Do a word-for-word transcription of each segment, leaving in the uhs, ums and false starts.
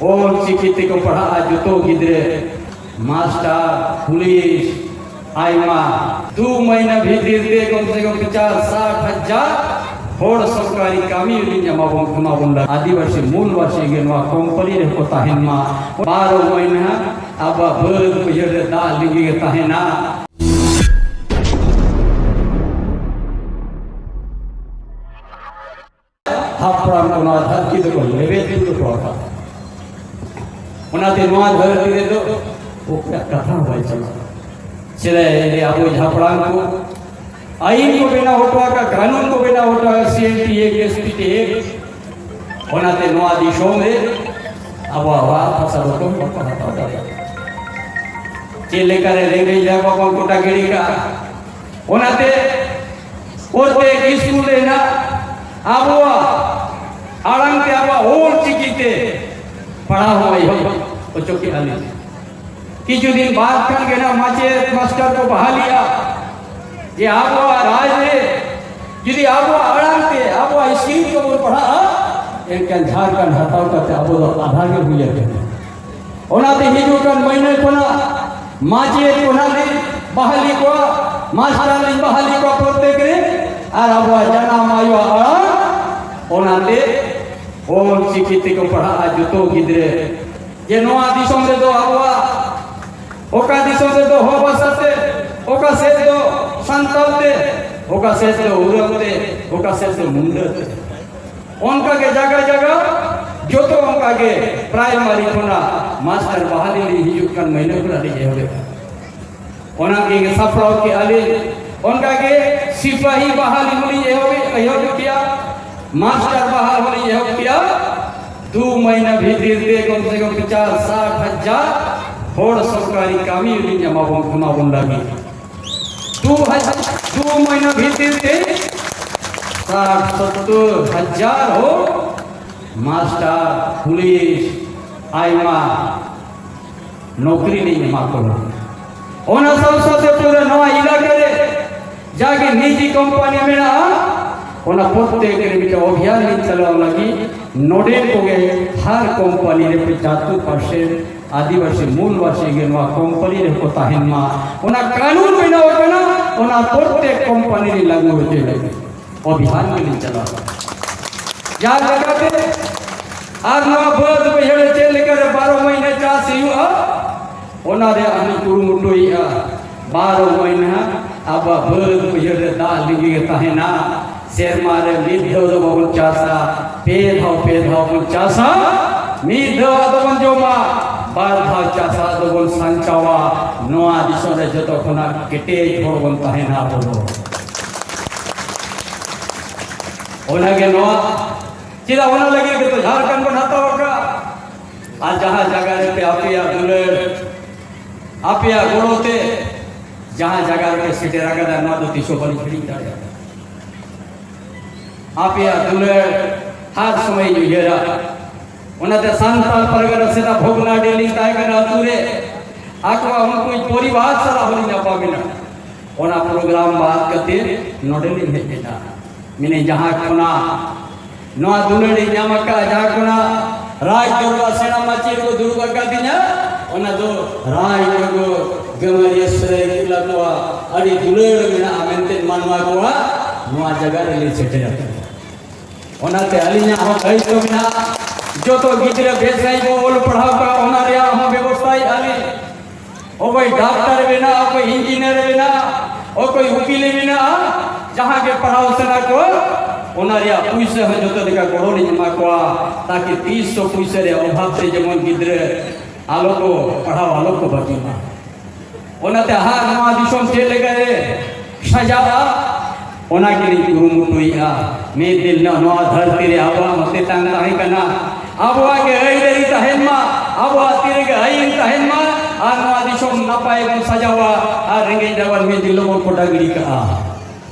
ᱚᱞ ᱪᱤᱠᱤ ᱛᱮᱠᱚ ᱯᱟᱲᱦᱟᱜᱼᱟ ᱡᱚᱛᱚ ᱜᱤᱫᱽᱨᱟᱹ, ᱢᱟᱥᱴᱟᱨ, ᱯᱩᱞᱤᱥ, ᱟᱭᱢᱟ᱾ ᱫᱩ ᱢᱟᱹᱦᱱᱟᱹ ᱵᱷᱤᱛᱤᱨ ᱛᱮ ᱠᱚᱢ ᱥᱮ ᱠᱚᱢ ᱯᱚᱪᱟᱥ ᱥᱟᱴ ᱦᱟᱡᱟᱨ ᱦᱚᱲ ᱥᱚᱨᱠᱟᱨᱤ ᱠᱟᱹᱢᱤ ᱞᱤᱧ ᱮᱢᱟᱵᱚᱱ, ᱮᱢᱟᱵᱚᱱ ᱞᱟᱹᱜᱤᱫ᱾ ᱟᱹᱫᱤᱵᱟᱹᱥᱤ ᱢᱩᱞ ᱵᱟᱹᱥᱤ ᱜᱮ ᱱᱚᱣᱟ ᱠᱚᱢᱯᱟᱱᱤ ᱨᱮᱠᱚ ᱛᱟᱦᱮᱱ ᱢᱟ᱾ ᱵᱟᱨᱚ ᱢᱟᱹᱦᱱᱟᱹ ᱟᱵᱚᱣᱟᱜ ᱵᱟᱹᱫᱽ ᱵᱟᱹᱭᱦᱟᱹᱲ ᱨᱮ ᱫᱟᱜ ᱞᱤᱸᱜᱤ ᱜᱮ ᱛᱟᱦᱮᱱᱟ᱾ ᱦᱟᱯᱲᱟᱢ ᱠᱚ ᱱᱚᱣᱟ ᱫᱷᱟᱹᱨᱛᱤ ᱫᱚᱠᱚ ᱞᱮᱵᱮᱫ ᱛᱩᱫ ᱦᱚᱴᱚ ᱟᱠᱟᱫᱟ᱾ ᱚᱱᱟᱛᱮ ᱱᱚᱣᱟ ᱫᱷᱟᱹᱨᱛᱤ ᱨᱮᱫᱚ ᱚᱠᱚᱭᱟᱜ ᱠᱟᱛᱷᱟ ᱦᱚᱸ ᱵᱟᱭ ᱪᱟᱞᱟᱜᱼᱟ᱾ ᱥᱮᱫᱟᱭ ᱨᱮ ᱟᱵᱚ ᱦᱟᱯᱲᱟᱢ ᱠᱚ ᱟᱹᱭᱤᱱ ᱠᱚ ᱵᱮᱱᱟᱣ ᱦᱚᱴᱚ ᱟᱠᱟᱫ, ᱠᱟᱹᱱᱩᱱ ᱠᱚ ᱵᱮᱱᱟᱣ ᱦᱚᱴᱚ ᱟᱠᱟᱫ, C L T act, S P T act. ᱚᱱᱟᱛᱮ ᱱᱚᱣᱟ ᱫᱤᱥᱚᱢ ᱨᱮ ᱟᱵᱚᱣᱟᱜ ᱨᱟᱡᱽ ᱵᱷᱟᱥᱟ ᱫᱚ ᱵᱟᱠᱚ ᱦᱟᱛᱟᱣ ᱫᱟᱲᱮᱭᱟᱜᱼᱟ᱾ ᱪᱮᱫ ᱞᱮᱠᱟᱨᱮ ᱨᱮᱸᱜᱮᱡ ᱡᱟᱭᱜᱟ ᱵᱚᱱ ᱜᱚᱴᱟ ᱜᱤᱰᱤ ᱠᱟᱜᱼᱟ᱾ ᱚᱱᱟᱛᱮ ᱯᱨᱚᱛᱮᱠ ᱥᱠᱩᱞ ᱨᱮᱱᱟᱜ ᱟᱵᱚᱣᱟᱜ ᱟᱲᱟᱝ ᱛᱮ, ᱟᱵᱚᱣᱟᱜ ᱚᱞ ᱪᱤᱠᱤ ᱛᱮ ᱯᱟᱲᱦᱟᱣ ᱦᱚᱸ ᱮᱦᱚᱵ ᱦᱚᱪᱚ ᱠᱮᱜᱼᱟ ᱞᱤᱧ᱾ ᱠᱤᱪᱷᱩ ᱫᱤᱱ ᱵᱟᱫ ᱠᱷᱟᱱ ᱜᱮ ᱱᱟᱜ ᱢᱟᱪᱮᱫ ᱢᱟᱥᱴᱟᱨ ᱠᱚ ᱵᱟᱦᱟᱞᱤᱜᱼᱟ᱾ ᱡᱮ ᱟᱵᱚᱣᱟᱜ ᱨᱟᱡᱽ ᱨᱮ ᱡᱩᱫᱤ ᱟᱵᱚᱣᱟᱜ ᱟᱲᱟᱝ ᱛᱮ ᱟᱵᱚᱣᱟᱜ ᱥᱠᱨᱤᱯᱴ ᱛᱮᱵᱚᱱ ᱯᱟᱲᱦᱟᱜᱼᱟ, ᱮᱱᱠᱷᱟᱱ ᱡᱷᱟᱲᱠᱷᱚᱸᱰ ᱦᱟᱛᱟᱣ ᱠᱟᱛᱮ ᱟᱵᱚ ᱫᱚ ᱟᱫᱷᱟ ᱜᱮ ᱦᱩᱭ ᱟᱠᱟᱱᱟ᱾ ᱚᱱᱟᱛᱮ ᱦᱤᱡᱩᱜ ᱠᱟᱱ ᱢᱟᱹᱦᱱᱟᱹ ᱠᱷᱚᱱᱟᱜ ᱢᱟᱪᱮᱫ ᱠᱚ ᱱᱟᱜ ᱞᱤᱧ ᱵᱟᱦᱟᱞᱤ ᱠᱚᱣᱟ, ᱢᱟᱥᱴᱟᱨ ᱞᱤᱧ ᱵᱟᱦᱟᱞᱤ ᱠᱚᱣᱟ ᱯᱨᱚᱛᱮᱠ ᱨᱮ, ᱟᱨ ᱟᱵᱚᱣᱟᱜ ᱡᱟᱱᱟᱢ ᱟᱭᱳ ᱟᱲᱟᱝ, ᱚᱱᱟᱛᱮ ᱚᱞ ᱪᱤᱠᱤ ᱛᱮᱠᱚ ᱯᱟᱲᱦᱟᱜᱼᱟ ᱡᱚᱛᱚ ᱜᱤᱫᱽᱨᱟᱹ᱾ ᱡᱮ ᱱᱚᱣᱟ ᱫᱤᱥᱚᱢ ᱨᱮᱫᱚ ᱟᱵᱚᱣᱟᱜ, ᱚᱠᱟ ᱫᱤᱥᱚᱢ ᱨᱮᱫᱚ ᱦᱚᱲ ᱵᱷᱟᱥᱟ ᱛᱮ, ᱚᱠᱟ ᱥᱮᱫ ᱫᱚ ᱥᱟᱱᱛᱟᱲ ᱛᱮ, ᱚᱠᱟ ᱥᱮᱫ ᱫᱚ ᱩᱨᱟᱹᱣ ᱛᱮ, ᱚᱠᱟ ᱥᱮᱫ ᱫᱚ ᱢᱩᱱᱰᱟᱹ ᱛᱮ᱾ ᱚᱱᱠᱟ ᱜᱮ ᱡᱟᱭᱜᱟ ᱡᱟᱭᱜᱟ ᱡᱚᱛᱚ ᱚᱱᱠᱟ ᱜᱮ ᱯᱨᱟᱭᱢᱟᱨᱤ ᱠᱷᱚᱱᱟᱜ ᱢᱟᱥᱴᱟᱨ ᱵᱟᱦᱟᱞᱤ ᱞᱤᱧ ᱦᱤᱡᱩᱜ ᱠᱟᱱ ᱢᱟᱹᱦᱱᱟᱹ ᱠᱷᱚᱱᱟᱜ ᱞᱤᱧ ᱮᱦᱚᱵᱮᱫᱼᱟ᱾ ᱚᱱᱟ ᱜᱮ ᱥᱟᱯᱲᱟᱣ ᱠᱮᱜᱼᱟ ᱞᱤᱧ᱾ ᱚᱱᱠᱟ ᱜᱮ ᱥᱤᱯᱟᱦᱤ ᱵᱟᱦᱟᱞᱤ ᱦᱚᱸᱞᱤᱧ ᱮᱦᱚᱵ, ᱮᱦᱚᱵ ᱠᱮᱜᱼᱟ, ᱢᱟᱥᱴᱟᱨ ᱵᱟᱦᱟᱞ ᱦᱚᱸᱞᱤᱧ ᱮᱦᱚᱵ ᱠᱮᱜᱼᱟ᱾ ᱫᱩ ᱢᱟᱹᱦᱱᱟᱹ ᱵᱷᱤᱛᱤᱨ ᱛᱮ ᱠᱚᱢ ᱥᱮ ᱠᱚᱢ ᱯᱚᱪᱟᱥ ᱥᱟᱴ ᱦᱟᱡᱟᱨ ᱦᱚᱲ ᱥᱚᱨᱠᱟᱨᱤ ᱠᱟᱹᱢᱤ ᱞᱤᱧ ᱮᱢᱟᱵᱚᱱ, ᱮᱢᱟᱵᱚᱱ ᱞᱟᱹᱜᱤᱫ᱾ ᱫᱩ ᱦᱟᱡᱟᱨ, ᱫᱩ ᱢᱟᱹᱦᱱᱟᱹ ᱵᱷᱤᱛᱤᱨ ᱛᱮ ᱥᱟᱴ ᱥᱚᱛᱛᱚᱨ ᱦᱟᱡᱟᱨ ᱦᱚᱲ ᱢᱟᱥᱴᱟᱨ, ᱯᱩᱞᱤᱥ, ᱟᱭᱢᱟ ᱱᱚᱠᱨᱤ ᱞᱤᱧ ᱮᱢᱟ ᱠᱚᱣᱟ᱾ ᱚᱱᱟ ᱥᱟᱶ ᱥᱟᱶᱛᱮ ᱯᱩᱨᱟᱹ ᱱᱚᱣᱟ ᱮᱞᱟᱠᱟ ᱨᱮ ᱡᱟᱜᱮ ᱱᱤᱡᱤ ᱠᱳᱢᱯᱟᱱᱤ ᱢᱮᱱᱟᱜᱼᱟ, ᱚᱱᱟ ᱯᱨᱚᱛᱮᱠ ᱨᱮ ᱢᱤᱫᱴᱟᱝ ᱚᱵᱷᱤᱭᱟᱱ ᱞᱤᱧ ᱪᱟᱞᱟᱣ ᱞᱟᱹᱜᱤᱫ᱾ ᱱᱚᱰᱮ ᱠᱚᱜᱮ ᱦᱟᱨ ᱠᱳᱢᱯᱟᱱᱤ ᱨᱮ ᱯᱚᱸᱪᱟᱛᱛᱳᱨ ᱯᱟᱨᱥᱮᱱᱴ ᱟᱹᱫᱤᱵᱟᱹᱥᱤ ᱢᱩᱞᱵᱟᱹᱥᱤ ᱜᱮ ᱱᱚᱣᱟ ᱠᱳᱢᱯᱟᱱᱤ ᱨᱮᱠᱚ ᱛᱟᱦᱮᱱ ᱢᱟ᱾ ᱚᱱᱟ ᱠᱟᱹᱱᱩᱱ ᱵᱮᱱᱟᱣ ᱟᱠᱟᱱᱟ, ᱚᱱᱟ ᱯᱨᱚᱛᱮᱠ ᱠᱳᱢᱯᱟᱱᱤ ᱨᱮ ᱞᱟᱹᱜᱩ ᱦᱚᱪᱚᱭ ᱞᱟᱹᱜᱤᱫ ᱚᱵᱷᱤᱭᱟᱱ ᱜᱮᱞᱤᱧ ᱪᱟᱞᱟᱣ ᱞᱟᱹᱜᱤᱫ᱾ ᱡᱟᱦᱟᱸ ᱞᱮᱠᱟᱛᱮ ᱟᱨ ᱱᱚᱣᱟ ᱵᱟᱹᱫᱽ ᱵᱟᱹᱭᱦᱟᱹᱲ ᱪᱮᱫ ᱞᱮᱠᱟᱨᱮ ᱵᱟᱨᱚ ᱢᱟᱹᱦᱱᱟᱹ ᱪᱟᱥ ᱦᱩᱭᱩᱜᱼᱟ, ᱚᱱᱟ ᱨᱮᱭᱟᱜ ᱦᱚᱸᱞᱤᱧ ᱠᱩᱨᱩᱢᱩᱴᱩᱭᱮᱫᱼᱟ᱾ ᱵᱟᱨᱚ ᱢᱟᱹᱦᱱᱟᱹ ᱟᱵᱚᱣᱟᱜ ᱵᱟᱹᱫᱽ ᱵᱟᱹᱭᱦᱟᱹᱲ ᱨᱮ ᱫᱟᱜ ᱞᱤᱸᱜᱤ ᱜᱮ ᱛᱟᱦᱮᱱᱟ᱾ ᱥᱮᱨᱢᱟ ᱨᱮ ᱢᱤᱫ ᱫᱷᱟᱣ ᱫᱚ ᱵᱟᱵᱚᱱ ᱪᱟᱥᱟ, ᱯᱮ ᱫᱷᱟᱣ, ᱯᱮ ᱫᱷᱟᱣ ᱵᱚᱱ ᱪᱟᱥᱟ, ᱢᱤᱫ ᱫᱷᱟᱣ ᱟᱫᱚ ᱵᱚᱱ ᱡᱚᱢᱟ, ᱵᱟᱨ ᱫᱷᱟᱣ ᱪᱟᱥᱟ ᱟᱫᱚ ᱵᱚᱱ ᱥᱟᱧᱪᱟᱣᱟ᱾ ᱱᱚᱣᱟ ᱫᱤᱥᱚᱢ ᱨᱮ ᱡᱚᱛᱚ ᱠᱷᱚᱱᱟᱜ ᱠᱮᱴᱮᱡ ᱦᱚᱲ ᱵᱚᱱ ᱛᱟᱦᱮᱱᱟ ᱟᱵᱚ ᱫᱚ᱾ ᱚᱱᱟᱜᱮ ᱱᱚᱣᱟ, ᱪᱮᱫᱟᱜ ᱚᱱᱟ ᱞᱟᱹᱜᱤᱫ ᱜᱮᱛᱚ ᱡᱷᱟᱲᱠᱷᱚᱸᱰ ᱵᱚᱱ ᱦᱟᱛᱟᱣ ᱟᱠᱟᱫ᱾ ᱟᱨ ᱡᱟᱦᱟᱸ ᱡᱟᱭᱜᱟ ᱨᱮᱯᱮ ᱟᱯᱮᱭᱟᱜ ᱫᱩᱞᱟᱹᱲ, ᱟᱯᱮᱭᱟᱜ ᱜᱚᱲᱚ ᱛᱮ ᱡᱟᱦᱟᱸ ᱡᱟᱭᱜᱟ ᱨᱮᱯᱮ ᱥᱮᱴᱮᱨ ᱟᱠᱟᱫᱟ, ᱱᱚᱣᱟ ᱫᱚ ᱛᱤᱥ ᱦᱚᱸ ᱵᱟᱹᱞᱤᱧ ᱦᱤᱲᱤᱧ ᱫᱟᱲᱮᱭᱟᱜᱼᱟ᱾ ᱟᱯᱮᱭᱟᱜ ᱫᱩᱞᱟᱹᱲ ᱦᱟᱨ ᱥᱚᱢᱚᱭ ᱤᱧ ᱩᱭᱦᱟᱹᱨᱟ᱾ ᱚᱱᱟᱛᱮ ᱥᱟᱱᱛᱟᱲ ᱯᱟᱨᱜᱟᱱᱟ ᱥᱮᱫᱟ ᱵᱷᱚᱜᱽᱱᱟᱰᱤ ᱞᱤᱧ ᱛᱟᱦᱮᱸ ᱠᱟᱱᱟ ᱟᱹᱛᱩ ᱨᱮ, ᱟᱠᱚᱣᱟᱜ ᱩᱱᱠᱩ ᱯᱚᱨᱤᱵᱟᱨ ᱥᱟᱞᱟᱜ ᱦᱚᱸᱞᱤᱧ ᱧᱟᱯᱟᱢ ᱮᱱᱟ᱾ ᱚᱱᱟ ᱯᱨᱳᱜᱨᱟᱢ ᱵᱟᱫ ᱠᱟᱛᱮ ᱱᱚᱰᱮ ᱞᱤᱧ ᱦᱮᱡ ᱮᱱᱟ᱾ ᱢᱮᱱᱮ ᱡᱟᱦᱟᱸ ᱠᱷᱚᱱᱟᱜ ᱱᱚᱣᱟ ᱫᱩᱞᱟᱹᱲ ᱤᱧ ᱧᱟᱢ ᱟᱠᱟᱫᱼᱟ, ᱡᱟᱦᱟᱸ ᱠᱷᱚᱱᱟᱜ ᱨᱟᱡᱽ ᱫᱚᱨᱵᱟᱨ ᱥᱮᱬᱟ ᱢᱟᱹᱪᱤ ᱨᱮᱠᱚ ᱫᱩᱲᱩᱵ ᱟᱠᱟᱫᱤᱧᱟ, ᱚᱱᱟ ᱫᱚ ᱨᱟᱡᱽ ᱜᱚᱜᱚ ᱜᱟᱹᱢᱟᱹᱨᱤᱭᱟᱹ ᱥᱟᱹᱨᱟᱹᱭ ᱠᱮᱞᱟ ᱠᱚᱣᱟᱜ ᱟᱹᱰᱤ ᱫᱩᱞᱟᱹᱲ ᱢᱮᱱᱟᱜᱼᱟ ᱢᱮᱱᱛᱮ ᱢᱟᱱᱣᱟ ᱠᱚᱣᱟᱜ ᱱᱚᱣᱟ ᱡᱟᱭᱜᱟ ᱨᱮᱞᱤᱧ ᱥᱮᱴᱮᱨ ᱟᱠᱟᱱᱟ᱾ ᱚᱱᱟᱛᱮ ᱟᱹᱞᱤᱧᱟᱜ ᱦᱚᱸ ᱫᱟᱭᱤᱛᱛᱚ ᱢᱮᱱᱟᱜᱼᱟ, ᱡᱚᱛᱚ ᱜᱤᱫᱽᱨᱟᱹ ᱵᱮᱥ ᱥᱟᱺᱦᱤᱡ ᱵᱚ ᱚᱞ ᱯᱟᱲᱦᱟᱣ ᱠᱚᱣᱟ, ᱚᱱᱟ ᱨᱮᱭᱟᱜ ᱦᱚᱸ ᱵᱮᱵᱚᱥᱛᱷᱟᱭᱮᱫᱼᱟ ᱞᱤᱧ᱾ ᱚᱠᱚᱭ ᱰᱟᱠᱛᱟᱨ ᱵᱮᱱᱟᱜᱼᱟ, ᱚᱠᱚᱭ ᱤᱧᱡᱤᱱᱤᱭᱟᱨ ᱵᱮᱱᱟᱜᱼᱟ, ᱚᱠᱚᱭ ᱩᱠᱤᱞᱮ ᱵᱮᱱᱟᱜᱼᱟ, ᱡᱟᱦᱟᱸ ᱜᱮ ᱯᱟᱲᱦᱟᱣ ᱥᱟᱱᱟ ᱠᱚᱣᱟ, ᱚᱱᱟ ᱨᱮᱭᱟᱜ ᱯᱩᱭᱥᱟᱹ ᱦᱚᱸ ᱡᱚᱛᱚ ᱞᱮᱠᱟ ᱜᱚᱲᱚ ᱞᱤᱧ ᱮᱢᱟ ᱠᱚᱣᱟ, ᱛᱟᱠᱤ ᱛᱤᱥ ᱦᱚᱸ ᱯᱩᱭᱥᱟᱹ ᱨᱮᱭᱟᱜ ᱚᱵᱷᱟᱵᱽ ᱛᱮ ᱡᱮᱢᱚᱱ ᱜᱤᱫᱽᱨᱟᱹ ᱟᱞᱚ ᱠᱚ ᱯᱟᱲᱦᱟᱣ, ᱟᱞᱚ ᱠᱚ ᱵᱟᱹᱜᱤ ᱢᱟ᱾ ᱚᱱᱟᱛᱮ ᱦᱟᱸᱜ ᱱᱚᱣᱟ ᱫᱤᱥᱚᱢ ᱪᱮᱫ ᱞᱮᱠᱟᱨᱮ ᱥᱟᱡᱟᱜᱼᱟ, ᱚᱱᱟ ᱜᱮᱞᱤᱧ ᱠᱩᱨᱩᱢᱩᱴᱩᱭᱮᱫᱼᱟ᱾ ᱢᱤᱫ ᱫᱤᱱ ᱦᱤᱞᱳᱜ ᱱᱚᱣᱟ ᱫᱷᱟᱹᱨᱛᱤ ᱨᱮ ᱟᱵᱚᱣᱟᱜ ᱦᱚᱸ ᱛᱮᱛᱟᱝ ᱛᱟᱦᱮᱸ ᱠᱟᱱᱟ, ᱟᱵᱚᱣᱟᱜ ᱜᱮ ᱟᱹᱭᱫᱟᱹᱨᱤ ᱛᱟᱦᱮᱱ ᱢᱟ, ᱟᱵᱚᱣᱟᱜ ᱛᱤ ᱨᱮᱜᱮ ᱟᱹᱭᱤᱱ ᱛᱟᱦᱮᱱ ᱢᱟ, ᱟᱨ ᱱᱚᱣᱟ ᱫᱤᱥᱚᱢ ᱱᱟᱯᱟᱭ ᱵᱚᱱ ᱥᱟᱡᱟᱣᱟ, ᱟᱨ ᱨᱮᱸᱜᱮᱡ ᱨᱟᱵᱟᱝ ᱢᱤᱫ ᱫᱤᱱ ᱦᱤᱞᱳᱜ ᱵᱚᱱ ᱠᱚᱴᱟ ᱜᱤᱰᱤ ᱠᱟᱜᱼᱟ᱾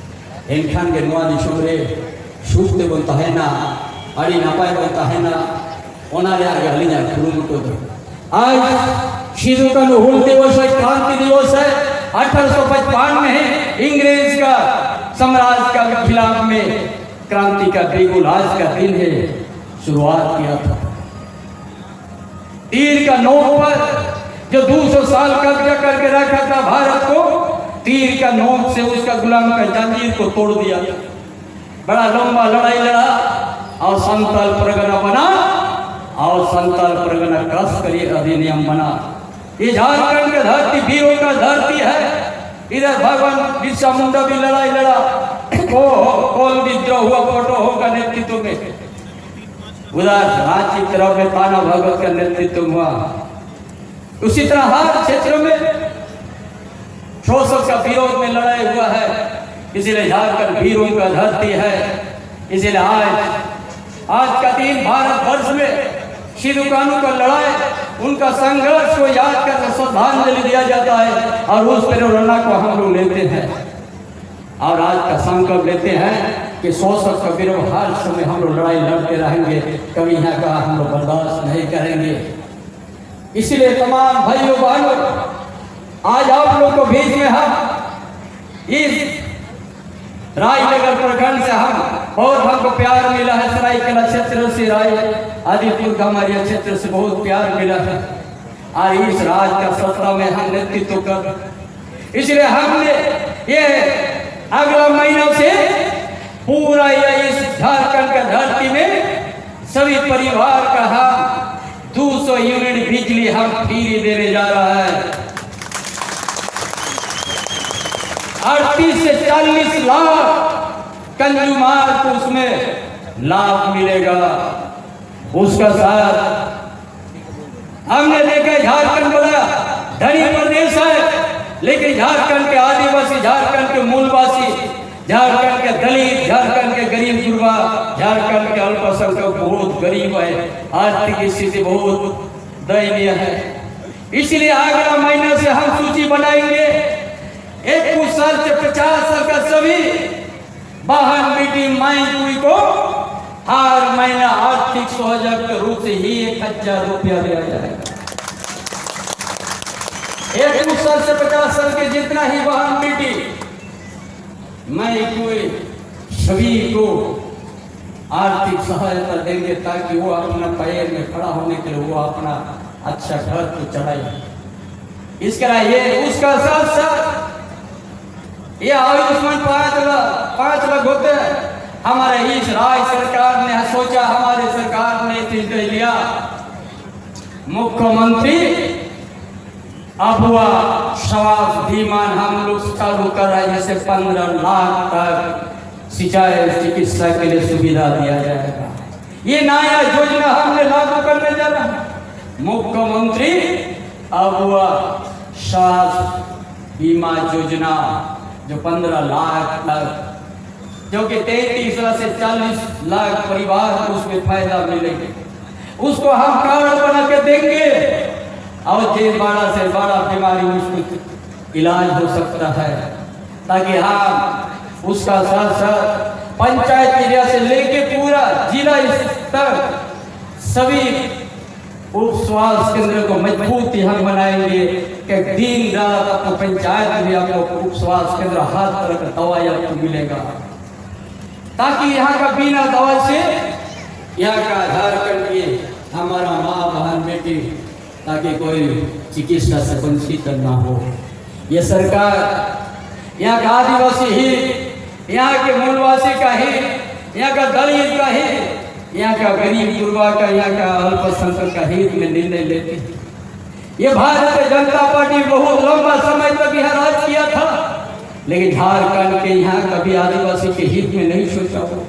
ᱮᱱᱠᱷᱟᱱ ᱜᱮ ᱱᱚᱣᱟ ᱫᱤᱥᱚᱢ ᱨᱮ ᱥᱩᱠ ᱛᱮᱵᱚᱱ ᱛᱟᱦᱮᱱᱟ, ᱟᱹᱰᱤ ᱱᱟᱯᱟᱭ ᱵᱚᱱ ᱛᱟᱦᱮᱱᱟ᱾ ᱚᱱᱟ ᱨᱮᱭᱟᱜ ᱜᱮ ᱟᱹᱞᱤᱧᱟᱜ ᱠᱩᱨᱩᱢᱩᱴᱩ ᱫᱚ᱾ आज सिद्धू कान्हू हूल दिवस है, क्रांति दिवस है। अठारह सौ पचपन में ही अंग्रेज का साम्राज्य का खिलाफ में क्रांति का बिगुल आज का दिन है, शुरुआत किया था। तीर का नोक पर जो दो सौ साल कब्जा करके रखा था भारत को, तीर का नोक से उसका गुलाम का जंजीर को तोड़ दिया। बड़ा लंबा लड़ाई लड़ा और संताल परगना बना, और संताल परगना कस करी अधिनियम बना। ये झारखंड की धरती वीरों का धरती है। इधर भगवान बिरसा मुंडा भी लड़ाई लड़ा, वो कोल विद्रोह हुआ, फोटो होगा नेतृत्व में। उधर रांची तरफ में ताना भगत का नेतृत्व हुआ। उसी तरह हर क्षेत्र में शोषक का विरोध में लड़ाई हुआ है। इसीलिए झारखंड वीरों का धरती है। इसीलिए आज, आज का दिन भारतवर्ष में सिद्धू कानू का लड़ाई, उनका संघर्ष को याद करके श्रद्धांजलि दिया जाता है और उस प्रेरणा को हम लोग लेते हैं और आज का संकल्प लेते हैं कि शोषक का विरोध हर समय हम लोग लड़ाई लड़ते रहेंगे। कभी यहाँ का हम लोग बर्दाश्त नहीं करेंगे। इसीलिए तमाम भाइयों बहनों, आज आप लोग को बीच में हम इस राजनगर प्रखंड से हम बहुत हमको प्यार मिला है। सरायकेला क्षेत्र से, राय आदिपुर गमारिया क्षेत्र से बहुत प्यार मिला है। और इस राज का सत्ता में हम नेतृत्व कर, इसलिए हमने ये अगला महीना से पूरा ये इस झारखंड का धरती में सभी परिवार का हम दो सौ यूनिट बिजली हम फ्री देने जा रहा है। अड़तीस से चालीस लाख कंज्यूमर को उसमें लाभ मिलेगा। उसका साथ हमने देखा, झारखंड बड़ा धनी प्रदेश है, लेकिन झारखंड के आदिवासी, झारखंड के मूलवासी, झारखंड के दलित, झारखंड के गरीब गुरबा, झारखंड के अल्पसंख्यक बहुत गरीब है। आर्थिक स्थिति बहुत दयनीय है। इसलिए अगला महीना से हम सूची बनाएंगे। इक्कीस साल से पचास साल का सभी वाहन मीटिंग माई कुई को हर महीना आर्थिक सहयोग के रूप से ही एक हजार रुपया दिया जाएगा। इक्कीस साल से पचास साल के जितना ही वाहन मीटिंग माई कुई सभी को आर्थिक सहायता देंगे, ताकि वो अपना पैर में खड़ा होने के लिए वो अपना अच्छा घर को चलाए। इसके लिए उसका साथ साथ ये आयुष्मान पाँच लाख, पाँच लाख होते हैं। हमारे इस राज्य सरकार ने सोचा, हमारे सरकार ने निर्णय लिया, मुख्यमंत्री अबुआ स्वास्थ्य बीमा हम लोग चालू कर रहे हैं, जिससे पंद्रह लाख तक सिंचाई, चिकित्सा के लिए सुविधा दिया जाएगा। ये नया योजना हमने लागू करने जा रहे हैं, मुख्यमंत्री अबुआ स्वास्थ्य बीमा योजना, जो पंद्रह लाख तक, जो कि तैंतीस लाख से चालीस लाख परिवार को उसमें फायदा मिलेगा, उसको हम कार्ड बना के देंगे और जे बड़ा से बड़ा बीमारी उसको इलाज हो सकता है, ताकि हम उसका साथ साथ पंचायत एरिया से लेके पूरा जिला स्तर सभी उप स्वास्थ्य केंद्र को मजबूत हम बनाएंगे कि दिन रात आपको पंचायत में आपको उप स्वास्थ्य केंद्र हर तरह का दवाई आपको मिलेगा, ताकि यहाँ का बिना दवाई से यहाँ का झारखंड के हमारा माँ बहन बेटी ताकि कोई चिकित्सा से वंचित ना हो। ये सरकार यहाँ का आदिवासी हित, यहाँ के मूलवासी का हित, यहाँ का दलित का हित, यहाँ का गरीब गुरबा का, यहाँ का अल्पसंख्यक का हित में निर्णय लेती है। ये भारतीय जनता पार्टी बहुत लंबा समय तक यहाँ राज किया था, लेकिन झारखंड के यहाँ कभी आदिवासी के हित में नहीं सोचा हो।